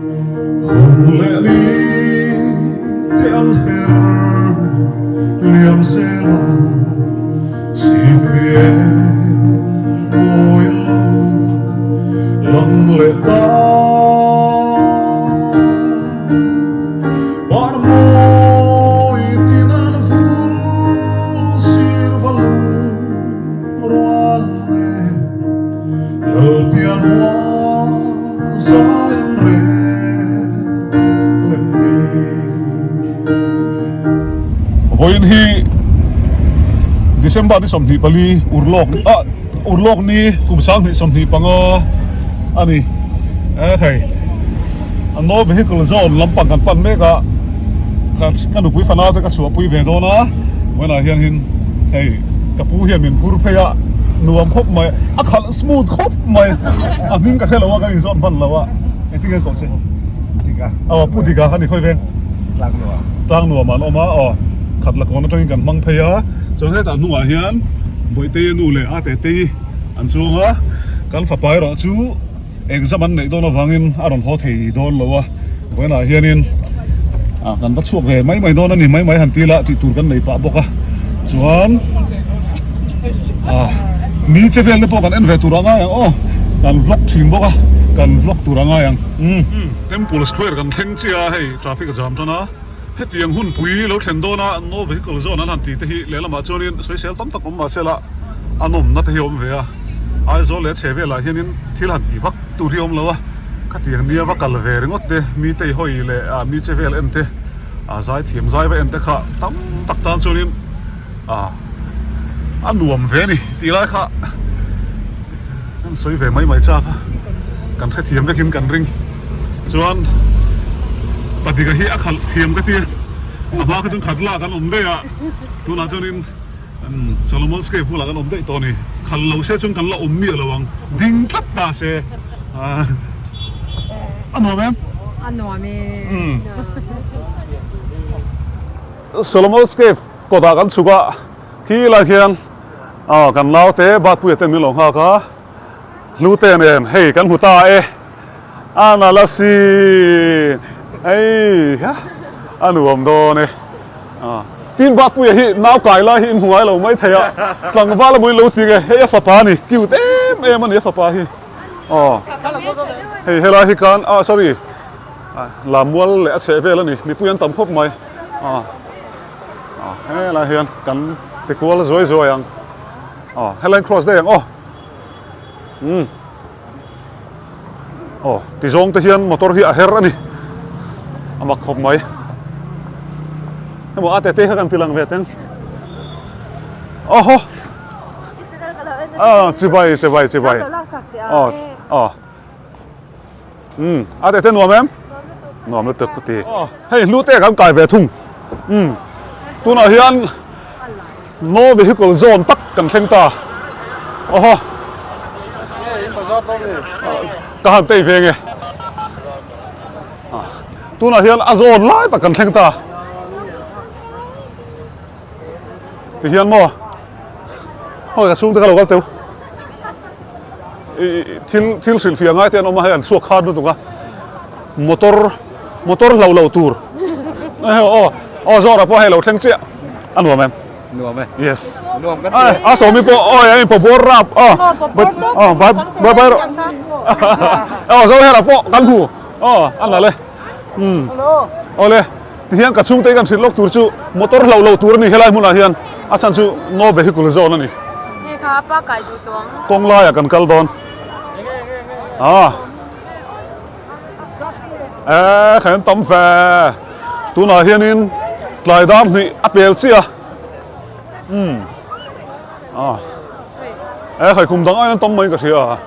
Hun leh ni te an her liam zel a, sikni eng mawi lam lang leh ta. Par mawi tin an vul sir va lung rual e, Lalpian mual zai an rel leh ni. Vawiin hi December ni 24 urlawk ah urlawk ni kum 2025 a ni. E hei a no vehicle zone lampang kan pan mek a ka ka nupui fanau te ka chhuahpui ve dawn a vawiinah hianin hei ka pu hian min phur phei a nuam khawp mai a khalh smooth khawp mai a hming ka hre lo a kan inzawt hman lo a engtin nge koh che Dika aw pu Dika a ni khawi veng tlang nuam tlang nuam an awm a aw khat la kawn atangin kan hmang phei a chuan hetah hnungah hian Bawihtei a nu leh a Tetei an chuang a kan fapa erawh chu Exam an neih dawn avangin a rawn haw thei dawn lo a, vawiinah hianin ah kan va chhuak ve mai mai dawn a ni, mai mai han ti la tih tur kan nei pah bawk a, chuan ah ni che vel te pawh kan en ve tur a ngai ang aw, kan vlog thin bawk a, kan vlog tur a ngai ang umm. Temple Square kan thleng chiah a, hei traffic a jam tan a, hetiang hunpui lo thlen dawn a no vehicle zone an han tih te hi lehlamah chuanin sawisel tam tak awm mahse la a nawmna te hi a awm ve a. Aizawl leh chhe velah hianin thil han tih vak tur hi a awm lo a, khatiang nia va kal ve ringawt te, mi te hawi leh ah mi che vel en te, ah zai thiam zai va en te kha tam tak tan chuanin ah a nuam ve a ni tih lai kha an sawi ve mai mai chak a, kan hrethiam vekin kan ring. Chuan Padika hi a khalh thiam ka ti a, a hma kha chuan khat lak an awm daih a, tunah chuanin. Solomon Scape bulah kan awm daih tawh a ni. Khal lo se chuan kan la awm miah lo ang. Ding tlat ta se. A nuam em? A nuam e. Solomon Scape kawtah kan chhuk a, khi lai khian kan naute Batpuia ten min lo nghak a, Hlute nen hei kan hmu ta e. A nalh a si. Hei a nuam dawn e. Tin Batpuia hi nau kai lai hi in hmu ngai lo mai thei a, tlangval a mawin lo ti nge, hei a fapa a ni, cute em em a ni a fapa hi. Aw hei helai hi khan ah sorry Lamual leh a chheh vel a ni, mipui an tam khawp mai. Aw helai hian kan ti kual zuai zuai ang. Aw helai cross daih ang aw. Umm. Aw ti zawng te hian motor hi a her a ni a mak khawp mai hemaw a tete kha kan ti lang ve teng awhaw ah chibai chibai chibai aw aw um a tete nuam em nuam lutuk ka ti hei hlu te kan kai ve thung um tunah hian No vehicle zone tak kan thleng ta. Awhaw. Ka han tei ve nge. Tunah hian a zone lai tak kan thleng ta. Ti hian maw. Hoi ka chhungte ka lo kal teu. Thil thil hrilhfiah ngai te an awm a hei an chhuak khan lutuk a. Motor motor hlo lo tur. Aw aw zawrah pawh hei lo thleng chiah. A nuam em? Nuam e. Yes. Nuam kan ti. A sawmi pawh awi a in pawbawr rap. Aw. Aw bye bye bye rawh. Aw zo hera pawh kan hmu. Aw a nalh e. Um. Awle tihian ka chhungte kan hrilh lawk tur chu motor hloh loh tur a ni helai hmunah hian a chhan chu no vehicle zone a ni. Hei kha a pa kai duh tawh ang. Kawng laiah kan kal dawn. Ah. Eee kha an tam ve tunah hianin tlai dar hnih a pel chiah a umm ah e khai kum dang aiin an tam mai in ka hria a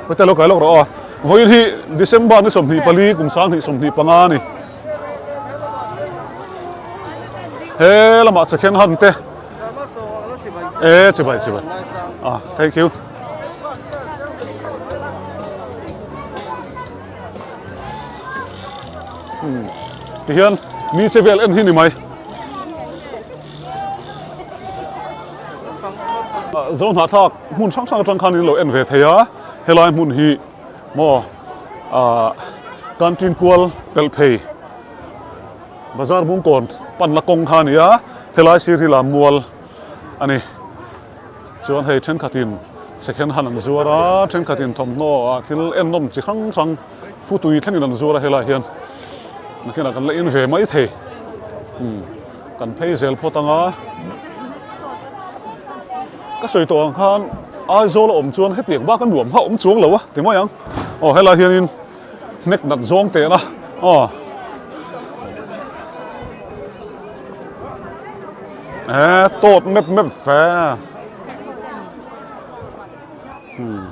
heta lo kai lawk rawh aw vawiin hi December ni 24 kum 2025 a ni he lamah second hand te E chibai chibai ah thank you hmm ti hian mi che vel en hi ni mai. Zo hnahthlak hmun hrang hrang atang khan in lo en ve thei a, helai hmun hi maw ah canteen kual pelh phei bazar bungkawn panna kawng kha a ni a, helai sir hi lammual a ni. Chuan hei thenkhatin second hand an zuar a, thenkhatin thawmhnaw ah thil ennawm chi hrang hrang futui thlengin an zuar a helaiah hian nakinah kan la in ve mai thei umm kan phei zel phawt ang a ka sawi tawh ang khan Aizawl a awm chuan hetiang bak a nuam kha a awm chuang lo a ti mai ang aw helaiah hianin hnek nat zawng teh na aw. Eee tawt mep mep fe hmm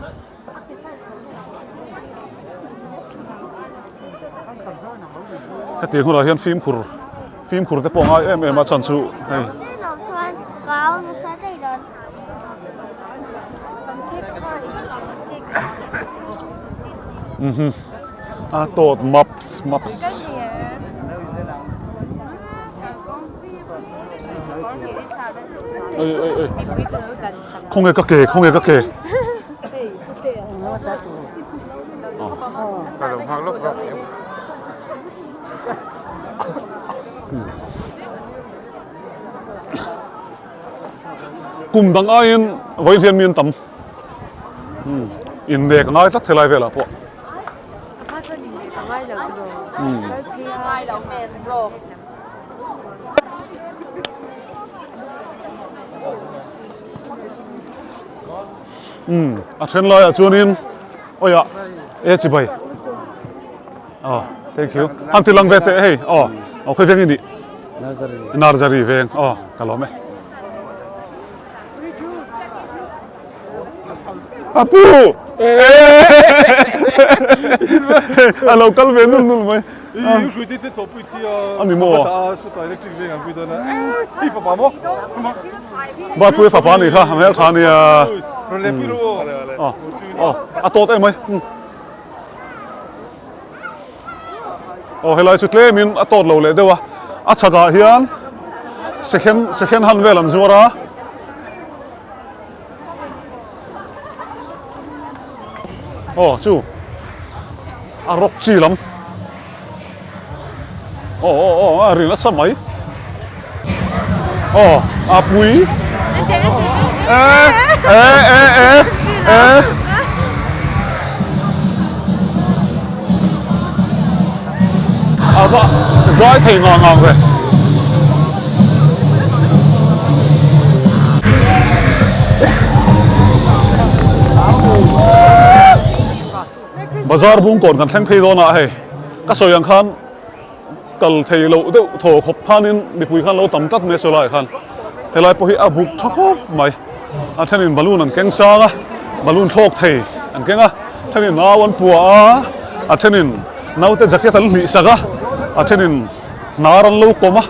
hetiang hunah hian fimkhur fimkhur te pawh a ngai em em a chhan chu hei mhm a tawt maps maps. Ê ê ê Khawnge ka ke khawnge ka ke Kum dang aiin vawiin hian mi an tam innek a ngai tlat helai velah pawh. Umm a then laiah chuanin awiah e chibai aw thank you han ti lang ve teh hei aw aw khawi veng i nih Narzary veng aw ka lawm e. Apu! A lo kal ve nul nul mai. I hrui te te thawhpui thi a. Ani maw? A suta electric veng an pui dawn a. I fapa maw? Bapui fapa ni kha, a hmel tha nia. Rawn leh pui rawh aw. Aw, a tawt em mai. Aw helai chu tlemin a tawt lo leh deuh a, a chhakah hian second second hand vel an zuar a. Aw chu a rawk chi lam aw aw aw a ri nasa mai aw a pui e e e e e A va zai thei ngang ngang ve. Bazar bungkawn kan thleng phei dawn a hei ka sawi ang khan kal thei loh deuh thaw khawp khanin mipui khan lo tam tlat mai a sawi laiah khan helai pawh hi a buk tha khawp mai a thenin balloon an keng sang a balloon thlawk thei an keng a thenin nau an pua a a thenin naute jacket an hlih sak a a thenin hnar an lo kawm a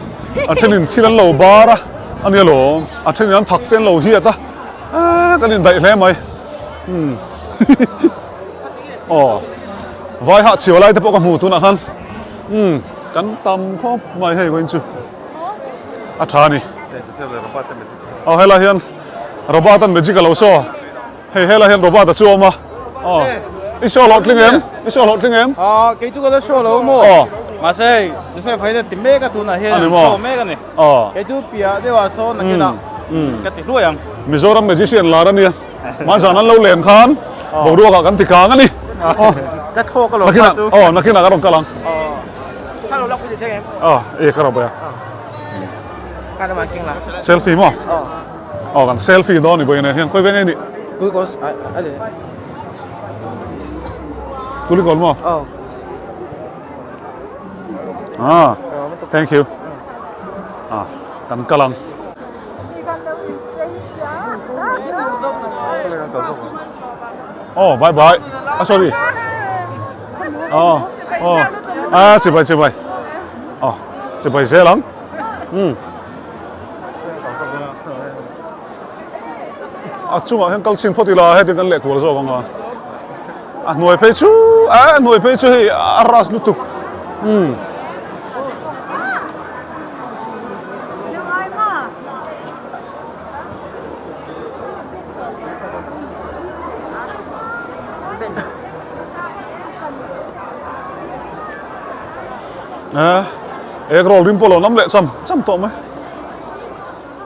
a thenin thil an lo bar a a nia lawm a thenin an thak te an lo hiat a eee kan indaih hle mai umm aw vai hah chhiau lai te pawh ka hmu tunah khan umm kan tam khawp mai hei vawiin chu a tha a ni aw helai hian Robert an magic a lo saw hei helai hian Robert a chu a awm a aw i saw hlawhtling em i saw hlawhtling em aw kei chu ka la saw lo maw aw mahse hei Joseph hei ti mek a tunah hian ani maw saw mek a ni aw kei chu piah deuh ah sawn a kinah ka ti hluai ang Mizoram magician lar a nia Hmanzan an lo len khan boruak ah kan ti kang a ni. Ka thawk alawm kha chu. Aw nakinah ka rawn kal ang. Ka lo lak pui che em? Aw e ka rawn pui a. Ka rawn keng la. Selfie maw? Aw kan selfie dawn ni vawiin ah hian khawi veng nge ni? Kulikawn a ni. Kulikawn maw? Aw. Ah thank you. Ah kan kal ang. Oh, bye bye. Ah, sorry. Oh, oh. Ah, chibai chibai. Oh, chibai zel ang. Hmm. A chungah hian kal chhin phawt ila heti kan leh kual zawk ang a. A hnuai phei chu, a hnuai phei chu hei a ras lutuk. Hmm. Eh, egg roll rim pawh lo nam leh cham cham tawh mai.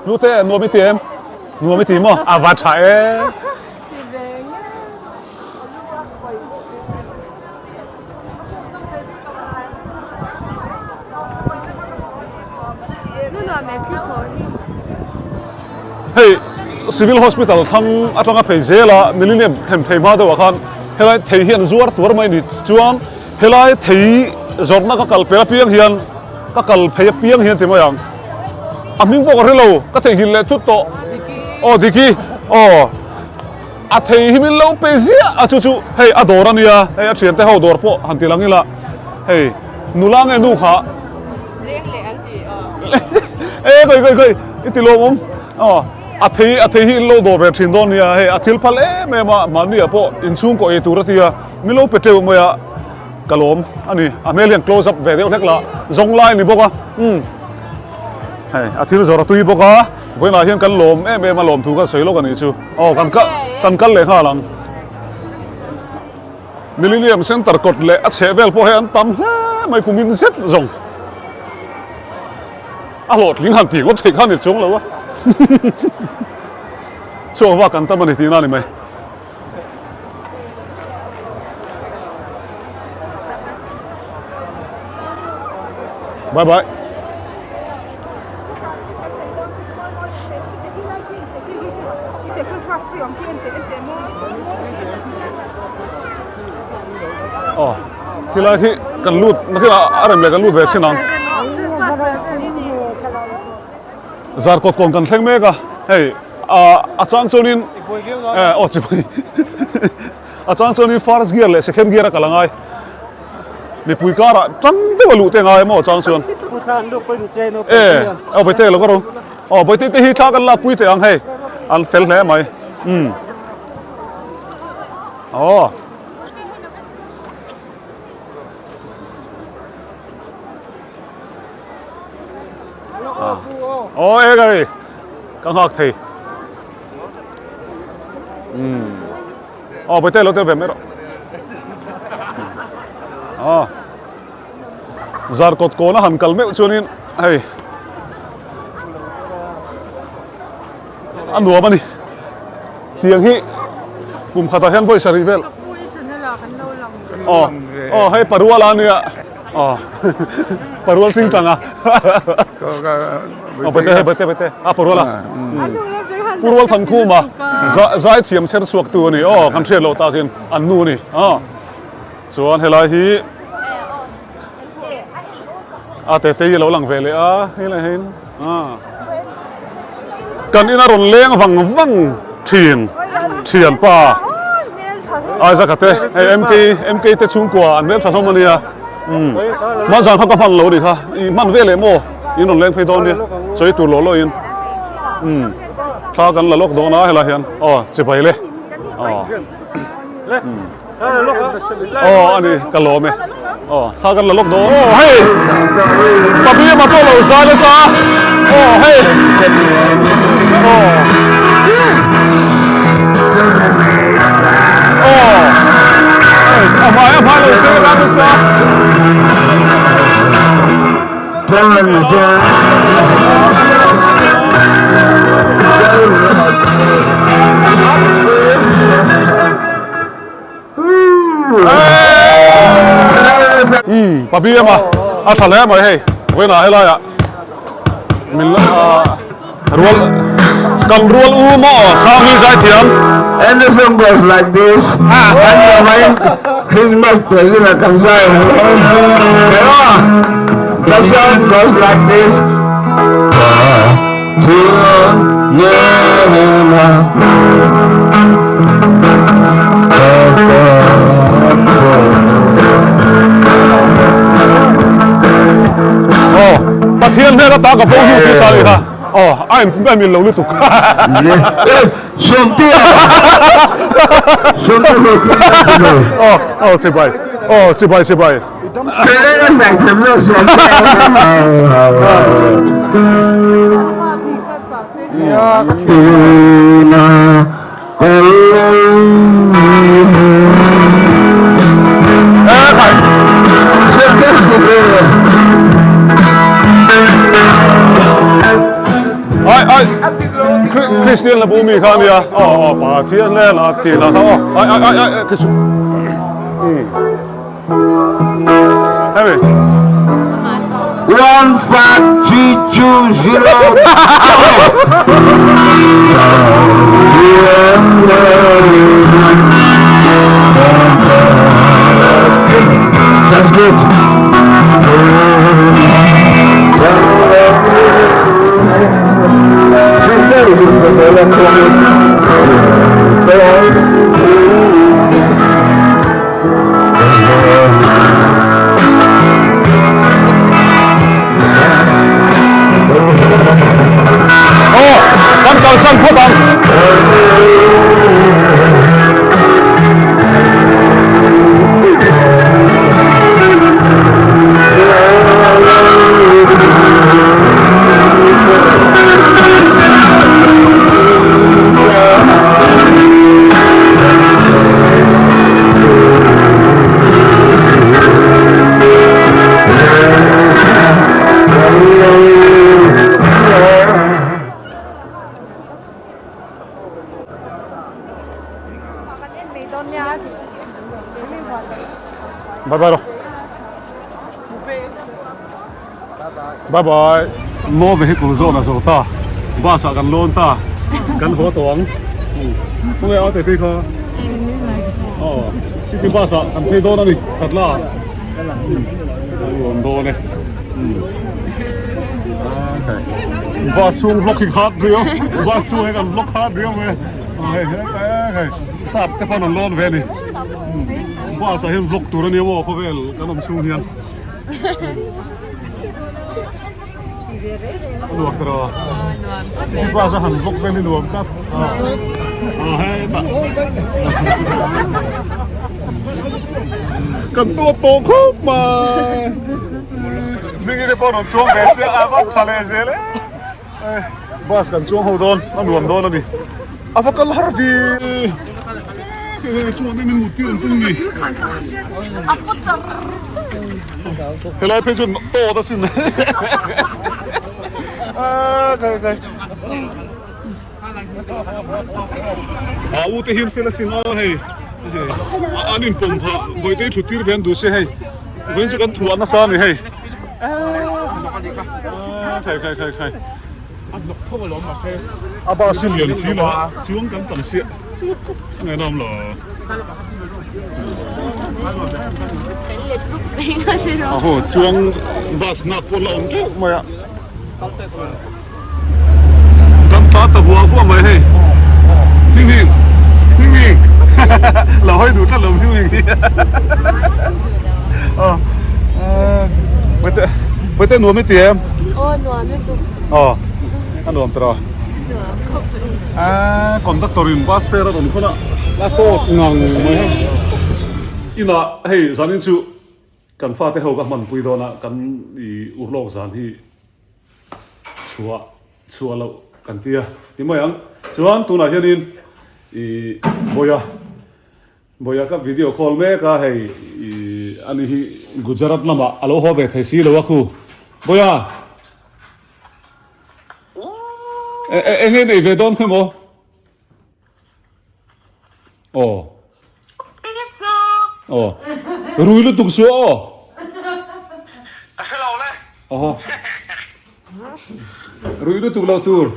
Nute, nuam i ti em? Nuam i ti maw? A va tha e. Hei Civil Hospital thlang atanga phei zela Millennium thlen phei hma deuhah khan helai thei hi an zuar tuar mai ni chuan helai thei zawrhna ka kal pel apiang hian ka kal phei apiang hian ti mai ang a hming pawh ka hre lo ka theihnghilh leh thut tawh aw Diki aw. A thei hi min lo pe ziah a chu chu hei a dawr a nia hei a thiante ho dawr pawh han ti lang ila hei nula nge nu kha Leng leh an ti aw. E khawi khawi khawi i ti lawm awm aw a thei a thei hi in lo dawr ve thin dawn nia hei a thil phal em em a mahni ah pawh inchhungkaw ei tur a tia min lo pe teuh mai a ka lawm a ni a hmel hian close up ve deuh hlek lah zawng lai a ni bawk a umm hei a thil zawrh a tui bawk a vawiinah hian kan lawm em em a lawm thu kan sawi lawk a nih chu. Aw kan kal kan kal leh nghal ang. Millennium Centre kawt leh a chheh vel pawh hei an tam hle mai kumin zet zawng. A hlawhtling han tih ngawt theih kha a ni chuang lo a. Chhuak vak an tam a ni tihna a ni mai. Bye bye. Aw khilai khi kan lut nakinah a rem leh kan lut ve sin ang zarkawt kawn kan thleng mek a hei a chang chuanin aw chibai a chang chuanin first gear leh second gear a kal angai. Mipui karah tang deuh a luh te ngai maw chang chuan. E aw Bawihtei lo ka ro. Aw Bawihtei te hi thla kan lak pui teh ang hei. An fel hle mai. Um. Aw. Aw e kai. Ka nghak thei. Um. Aw Bawihtei lo tel ve mai rawh. Aw Zarkawt kawn a han kal meuh chuanin hei a nuam a ni. Tiang hi kum khatah hian vawi sarih vel. Aw aw hei parual a nia. Aw parual ching tang a. Aw Bawihtei hei Bawihtei Bawihtei a parual a. Pu Rual Thankhuma zai thiam chher chhuak tu a ni aw kan hriat loh takin an nu a ni aw chuan helai hi a tete hi a lo lang ve leh a helai hian a kan ina rawn leng vang vang thin thianpa Isaac a te hei MK MK te chhungkua an hmeltha hlawm a nia umm hmanzan kha ka hman lo a nih kha i hman ve leh maw in rawn leng phei dawn nia chawi tur lawh lawhin umm thla kan la lawk dawn a helai hian aw chibai le aw aw a ni ka lawm e aw thla kan la lawk dawn aw hei pahnih emaw pawh lo zai nasa aw hei aw aw hei a hmai a hmai lo chei ran nasa. Pabi ema a tha hle mai hei vawiinah helaiah min rual kan rual u maw khang hi zai thiam. And the song goes like this Kan ramai Christmas present a kan zai The song goes like this Aw Pathian hmel ata ka bo hnu tih sa nih kha aw a in a mil lo lutuk aw aw chibai aw chibai chibai. Hla bu mi kha a nia. Aw aw Pathian hnenah a ti lah kha aw. Ai ai ai ai khi chu. Hemi. 1 5 3 2 0 That's good. Aw, kan kalsan phawt ang. Bye bye rawh. Bye bye. Maw vehicle zawn a zo ta. Bus ah kan lawn ta. Kan haw tawh ang. Khawnge a tete kha? Aw, city bus ah kan phei dawn a ni. Khatla ah. Kan rawn dawn e. Bus chhung vlog hi khat riau. Bus chhung hi kan vlog khat riau mai. Hei hei sap te pawn an lawn ve a ni. Bus ah hian vlog tur a nia maw khawvel kan awm chhung hian. A nuam tawh a, city bus a han vlog vel hi nuam tak. Aw hetah kan tuap tawh khawp mai. Hming te pawh rawn chuang ve chiah a va tha leh zel e. Bus kan chuang ho dawn a nuam dawn a ni. A va kal har vi. Chuan min mut tir an tum ni. Helai phei chuan tawt asin. Kai kai. A u te hian fel asin aw hei. An in pawm phah vawi te thut tir ve an duh se hei. Vawiin chu kan thuah nasa a ni hei. Khai khai khai khai. A bus hi lian si lo a chuang kan tam siah ngainawm lo. Aho chuang bus nghak pawh la awm teuh mai a. Kan ta ta vuah vuah mai hei. Hming hming hming hming lo hawi duh tlat lo hming hming hi. Bawihte bawihte nuam i ti em? Aw nuam lutuk. Aw a nuam tawh a. Nuam khawp mai. A conductor in bus fare a rawn khawn a a tawt ngang mai hei. Inah hei zanin chu kan fate ho ka hmanpui dawn a kan i urlawk zan hi chhuah chhuah loh kan ti a ti mai ang chuan tunah hianin ih Bawia Bawia ka video call mek a hei ih ani hi Gujarat lamah a lo haw ve thei si lo a khu Bawia eng nge nei ve dawn kha maw Aw. Aw. Rui lutuk chu aw. Ka hre lo le. Aw. Rui lutuk lo tur.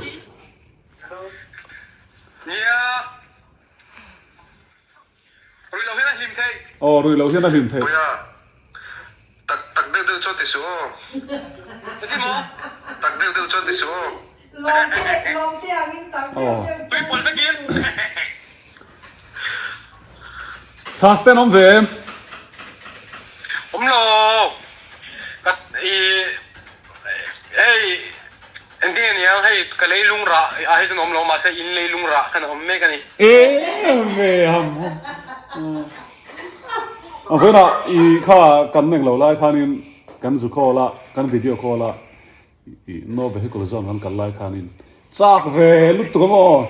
Nia. Rui lo hian a hlim theih. Aw, rui lo hian a hlim theih. Puia, tak tak deuh deuh chuan ti suh aw. Engtin maw? Tak deuh deuh chuan ti suh aw. Aw. Sustain awm ve em? Awm lo. Ka i hei Engtin nge niang hei ka leilung rah ah hi chuan awm lo mahse in leilung rah khan a awm mek a ni. Em ve ham ham. Ang vawiinah i kha kan eng lo lai khanin kan zu call a, kan video call a, i no vehicle zone kan kal lai khanin chak ve lutuk ang aw.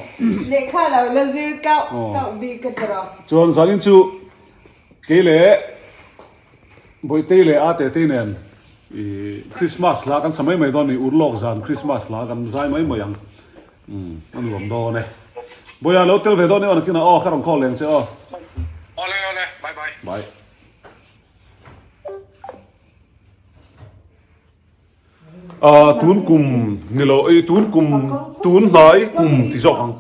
Lehkha lo la zir kauh kauh bik ka ti rawh. Chuan zanin chu kei leh Bawihtei leh a Tetei nen i Christmas hla kan sa mai mai dawn a ni, Urlawk zan Christmas hla kan zai mai mai ang, umm a nuam dawn e. Bawiha lo tel ve dawn emaw nakinah aw ka rawn call leng che aw. Awle awle bye bye. Bye. Ah tun kum ni lo ei tun kum tun hnai kum ti zawk ang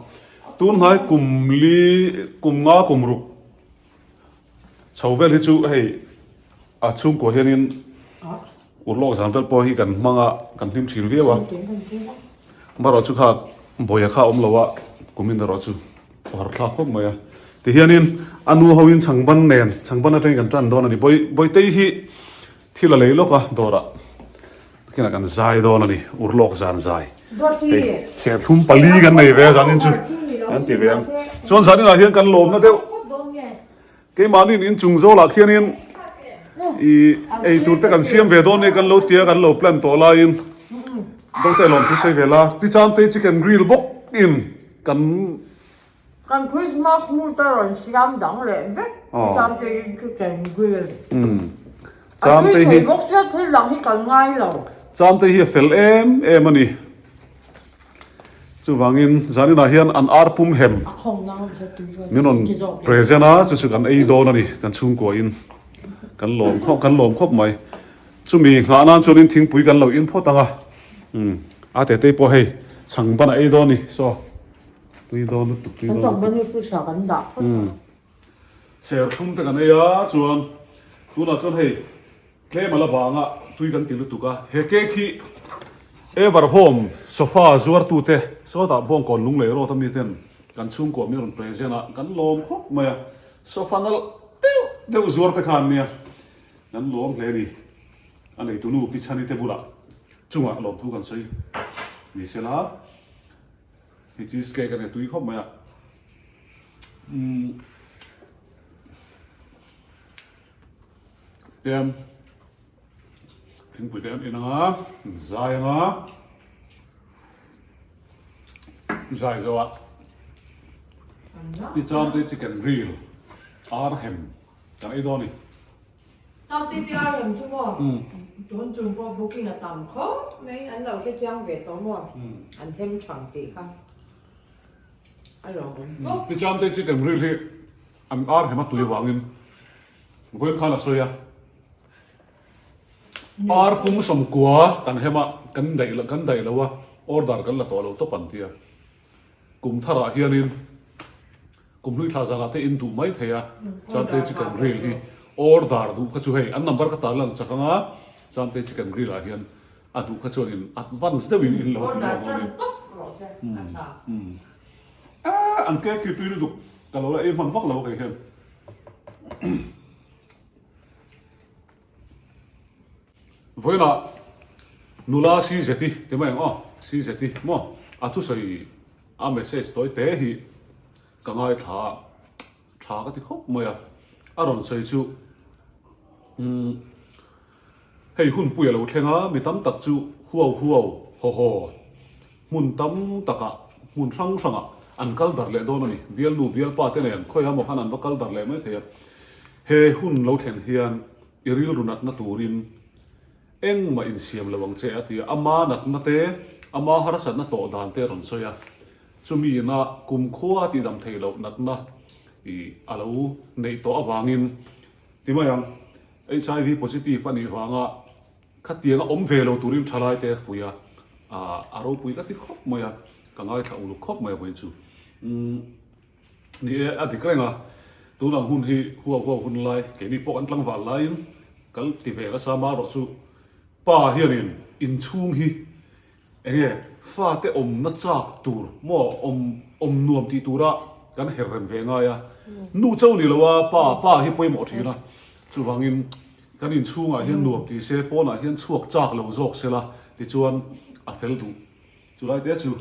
tun hnai kum li kum nga kum ruk chho vel hi chu hei a chhungkua hianin Urlawk zan vel pawh hi kan hmang a, kan hlim thin viau a. Marawh chu kha Bawia kha a awm lo a, kumin erawh chu a har thlak khawp mai a. Tihianin a nu hoin chhangban nen, chhangban atangin kan tan dawn a ni. Bawi Bawitei hi thil a lei lawk a dawrah, takinah kan zai dawn a ni, urlawk zan zai. Hei serthlum pali kan nei ve a zanin chu kan ti ve ang. Chuan zaninah hian kan lawmna deuh. Keimahniin inchung zawlah khianin ih eitur te kan siam ve dawn nia kan lo tia kan lo plan tawh laiin Doctor lawm thu sawi ve la Pichante chicken grill bawk in kan Kan Christmas mood a rawn siam dang leh vek Pichante chicken grill A tui thei bawk sia thil dang hi kan ngai lo. Chamte hi a fel em em a ni. Chuvangin zaninah hian an ar pum hem min rawn present a, chu chu kan ei dawn a ni, kan chhungkuain kan lawm khawp kan lawm khawp mai. Chumi nghah nan chuanin thingpui kan lo in phawt ang a, umm a tetei pawh hei chhang ban a ei dawn a ni, saw tui dawn lutuk tui dawn lutuk. Kan chhang ban hi fridge ah kan dah phawt ang. Serthlum te kan ei a chuan tunah chuan hei Tlem a la vang a, tui kan ti lutuk a. He cake hi Ever Home sofa zuartute sawtah Bawngkawn Lunglei Road a mi ten kan chhungkuah min rawn present a, kan lawm khawp mai a. Sofa nalh deuh deuh zuar te kha an nia, kan lawm hle a ni. A neitunu Pi Chhani te bulah chungah lawmthu kan sawi ni sela, hei cheese cake a nia tui khawp mai a. Umm. Tian thingpui te an in ang a, an zai ang a, zai zo a i cham te chicken grill ar hem kan ei dawn a ni. Cham te te ar hem chu maw tun chung pawh booking a tam khawp mai an lo hre chiang ve tawh maw an hem thang tih kha a lawmawm khawp. I cham te chicken grill hi an ar hem a tui avangin Vawiin khan a sawi a, ar pum sawmkua kan hem a, kan daih lo kan daih lo a, order kan la tawh lo tawp an ti a. Kum tharah hianin kum hlui thla zanah te in duh mai thei a, Chante Chicken Grill hi order duh kha chu hei an number ka tar lan chak ang a, Chante Chicken Grill ah hian a duh kha chuan in advance deuhin in lo hmu ang awm in. An cake hi tui lutuk ka lo la ei hman vak lo kei hian. Vawiinah nula CZ-i ti mai ang aw, CZ-i maw a thusawi a message tawi te hi ka ngaithla a, tha ka ti khawp mai a, a rawn sawi chu umm hei hunpui a lo thleng a, mi tam tak chu huau huau haw haw Hmun tam takah, hmun hrang hrangah an kal darh leh dawn a ni. Bialnu, bialpa te nen khawiah maw khan an va kal darh leh mai thei a. He hun lo thlen hian i rilru natna turin engmah insiam lo ang che a ti a. Ama natna te, ama harsatna tawh dan te a rawn sawi a. Chumi ina kumkhua a tihdam theih loh natna i a lo neih tawh avangin ti mai ang, HIV positive a nih vanga Khatianga awm ve lo turin thalai te fuih a, a ropui ka ti khawp mai a, ka ngaithla uluk khawp mai a vawiin chu. Umm ni e, a dik reng a, tun ang hun hi huau huau hun lai, keini pawh kan tlangval laiin kal ti ve nasa marawh chu pa hianin inchhung hi Enge fate awmna chak tur maw awm awm nuam tih tura kan her rem ve ngai a, nu cho ni lo a pa pa hi pawimawh thin a, chuvangin kan inchhungah hian nuam ti se pawnah hian chhuak chak lo zawk se la tichuan a fel duh. Chulai te chu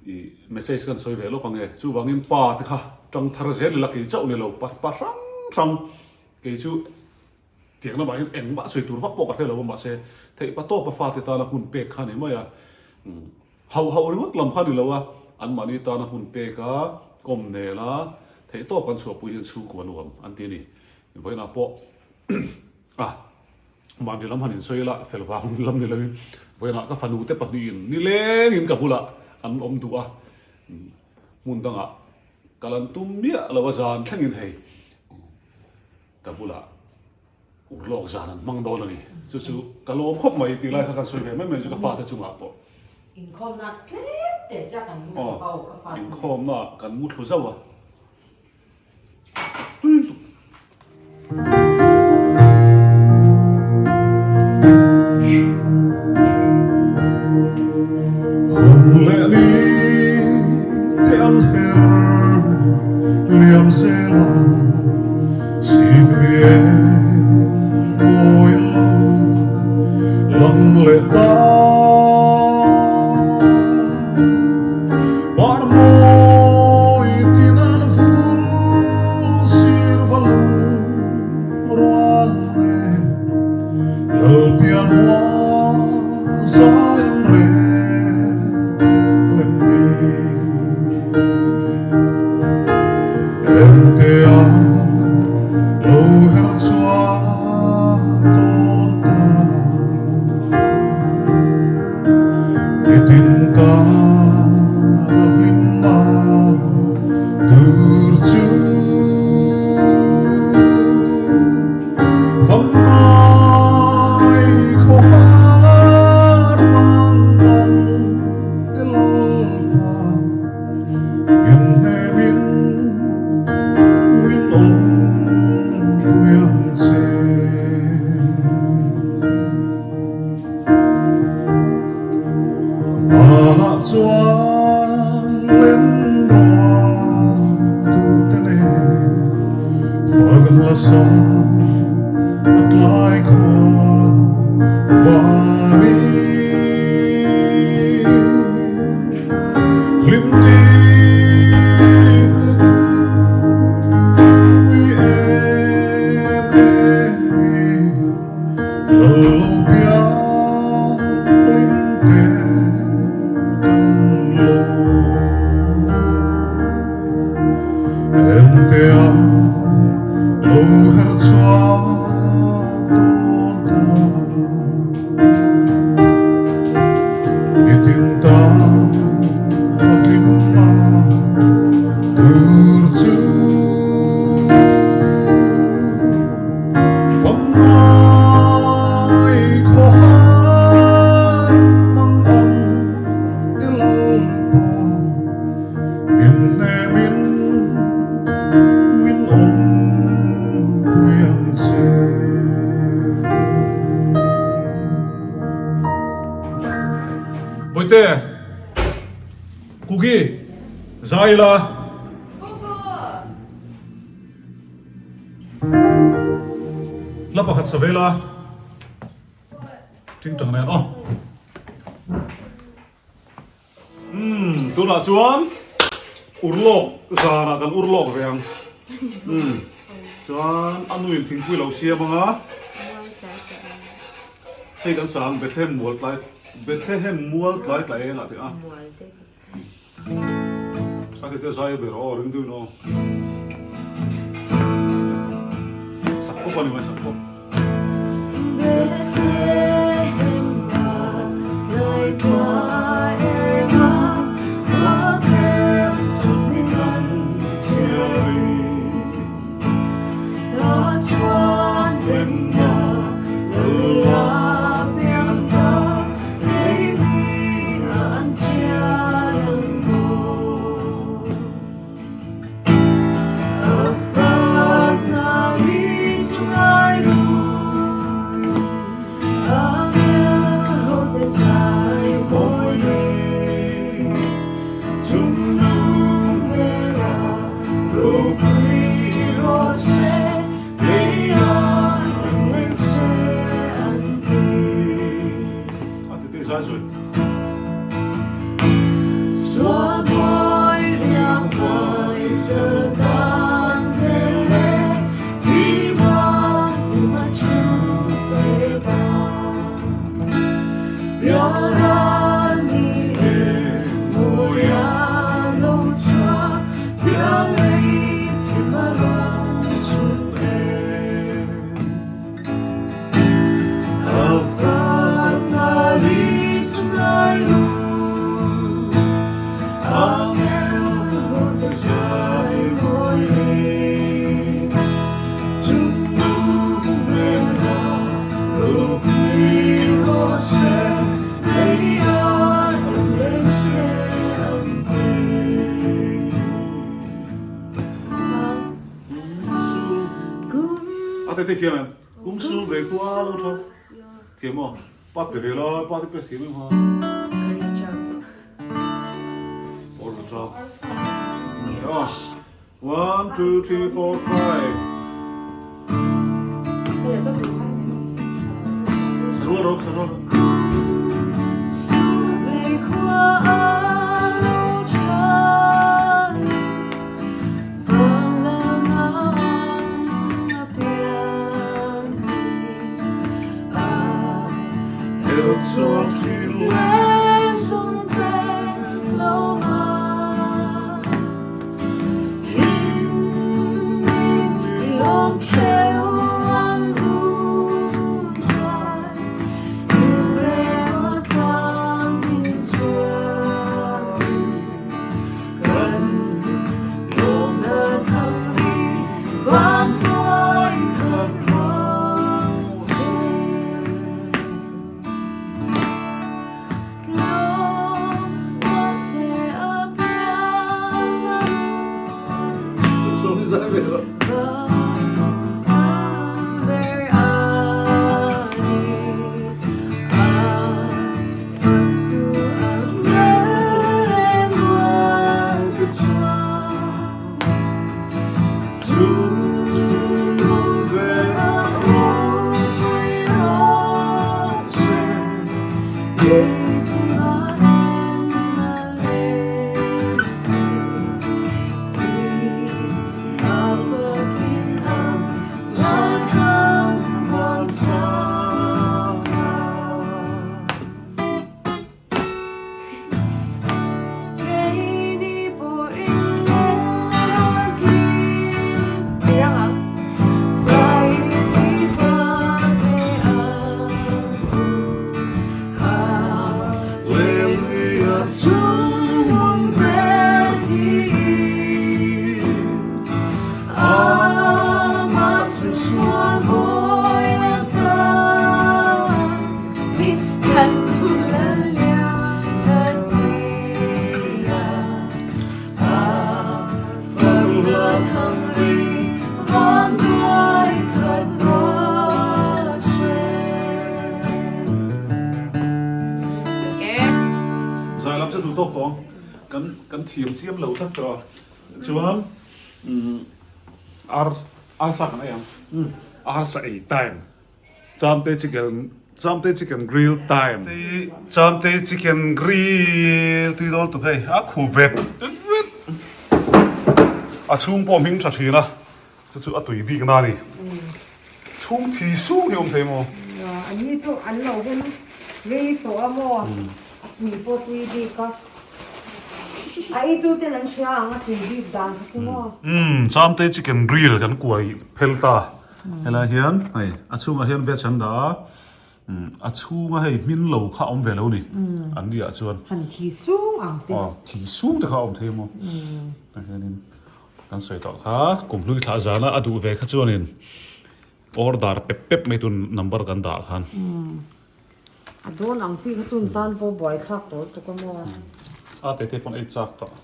i message kan sawi ve lawk ang e, chuvangin pa te kha tang thar zel ila kei chauh ni lo pa pa hrang hrang kei chu Tiang lamah hian engmah sawi tur vak pawh ka hre lo a, mahse theih pa tawpa fate tana hun pek kha a ni mai a, hauh hauh ringawt lam kha a ni lo a, anmahni tana hun pek a, kawm nel a, theih tawp kan chhuahpui hian chhungkua nuam an ti a ni. Vawiinah pawh a mahni lam han insawi ila fel vang lam ni loin vawiinah ka fanute pahnihin nilengin ka bulah an awm duh a, hmun dangah. Kal an tum miah lo a zan thlengin hei ka bulah urlawk zan an hmang dawn a ni. Chu chu ka lawm khawp mai tih lai kha kan sawi ve mai mai chu ka fate chungah pawh. Inkhawmna tlem te chiah kan mu thlu ho ka fate. Inkhawmna kan mu thlu zauh a. Tui lutuk. Hun leh ni te an her liam zel a, sikni eng mawi lang lang leh ta. Par mawi tin an vul sir va lung rual e, Lalpian hua zai an rel leh ni. Engtea lo her chhuak dawn ta. Nitin tan a hlimna tur chu Vangngai khawhar mang ang te lalpa min hnemin min awm pui ang che. Vanah chuan len rual duhte nen fak la sa a tlai khua varin hlim tir pui em em i. Lo piang hlim te kan lo Engtea lo her chhuak dawn ta Nitin ta a tling a tur chu. Vangngai khawhar mang ang te lalpa min hnemin min awm pui ang che. Bawihte, Kuki, zai la. Hla pakhat sa vela thingtang nen aw. Umm tunah chuan urlawk zanah kan urlawk ve ang. Umm chuan a nuin thingpui lo siam anga hei kan sa ang Bethlehem mual tlai Bethlehem mual tlai tlai engah tih a. A ti te zai ber aw ring deuhin aw. Sak pawp a ni mai sak pawp. te te thiam em? Kum sul ve khua lo tha. Thiam aw. Pa pe ve la, pa te pe thiam em ha. Or the top. 1, 2, 3, 4, 5. Sarual rawk, sarual rawk. Zai lam chu duh tawk tawh ang. Kan kan thiam chiam lo tlat tawh a. Chuan ar arsa kan ei ang. Arsa ei time. Chamte chicken Chamte chicken grill time. Chamte chicken grill tui dawn tuk hei a khu vet vet. A chhung pawh hming tha thin a chu chu a tui bik na a ni. Chhung thi sung hi awm thei maw? An ni chu an lo hem rei tawh a maw? A tui pawh tui bik a. A ei tu ten an hria ang a tui bik dan kha chu maw? Umm Chamte chicken grill kan kuai phel ta. Helai hian hei a chhungah hian veg an dah a, a chhunga hei hmin lo kha a awm ve lo ni an ni ah chuan. Han thi sung ang te. Aw thi sung te kha a awm thei maw? Tah hianin kan sawi tawh kha kum hlui thlah zana a duh ve kha chuanin order pep pep mai tun number kan dah khan. A dawn ang chi kha chun tan pawh buai thlak tawh lutuk a maw? A te te pawn ei chak tawh.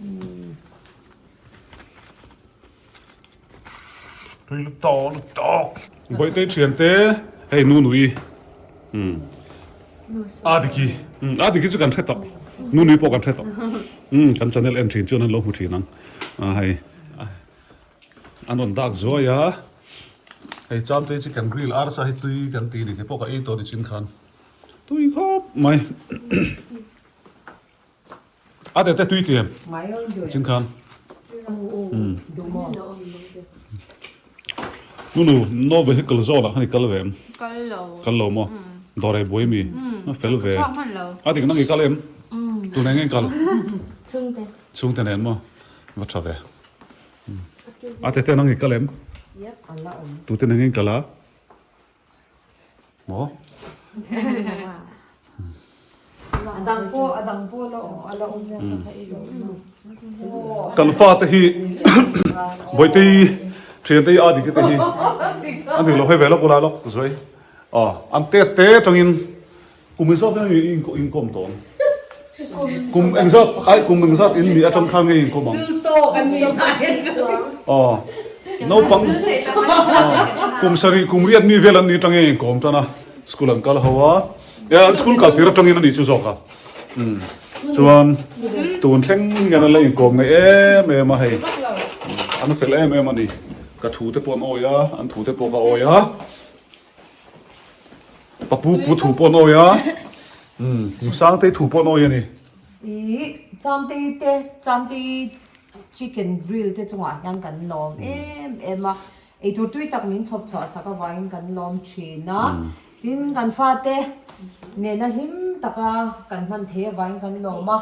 Tui lu tawk lu tawk. Bawihte thian te hei nu nui umm a diki umm a diki chu kan hre tawh nu nui pawh kan hre tawh umm kan channel en thin chuan an lo hmu thin ang a hei an rawn dak zuai a hei chamte chicken grill arsa hi tui kan ti ni pawh ka ei tawh ni chin khan tui khawp mai A tete tui ti em? Chin khan. Nunu no vehicle zone ah khan i kal ve em? Kal lo. Kal lo maw? Dawr ei buai mi? A fel ve. A dik nang i kal em? Tun eng nge i kal? Chhungte. Chhungte nen maw? Va tha ve. A tete nang i kal em? Tute nen nge i kal a? Maw? Kan fate hi Bawitei thiantei a dik te hi an dik lo hei ve lawk ula lawk zuai aw an tet te atangin kum engzat nge in kawm tawh ang kum engzat ai kum engzat in nih atang khan nge in kawm ang aw. Naupang kum sarih kum riat mi vel an ni atangin inkawm tan a, school an kal ho a, school kal tir atangin a nih chu zawk a. Chuan tun thleng hian an la inkawm ngei em em a hei, an fel em em a ni. Ka thu te pawh an awi a, an thu te pawh ka awi a. Papu pu thu pawh an awi a, Sangtei thu pawh an awi a ni. Ih, Chantei te, Chantei chicken grill te chungah hian kan lawm em em a, eitur tui tak min chhawp chhuah sak avangin kan lawm thin a, tin kan fate nena hlim taka kan hman thei avangin kan lawm a,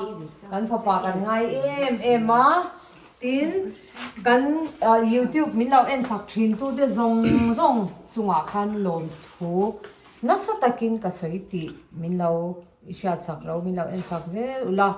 kan fapa kan ngai em em a, tin kan youtube min lo en sak thin tute zawng zawng chungah khan lawm thu nasa takin ka sawi tih min lo I hriat sak lo, min lo en sak zel ula.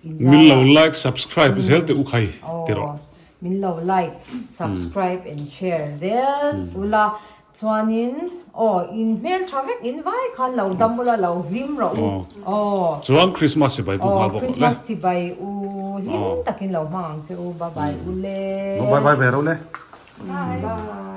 Min lo like subscribe zel teh u khai ti rawh. Min lo like, subscribe and share zel ula. Chuanin aw in hmel tha vek in vai khan lo dam ula lo hlim rawh u. Aw. Chuan Christmas chibai pawh nghal bawk rawh le. Christmas chibai u hlim takin lo hmang ang che u. Bye bye u le. Bye bye ve rawh le. Bye.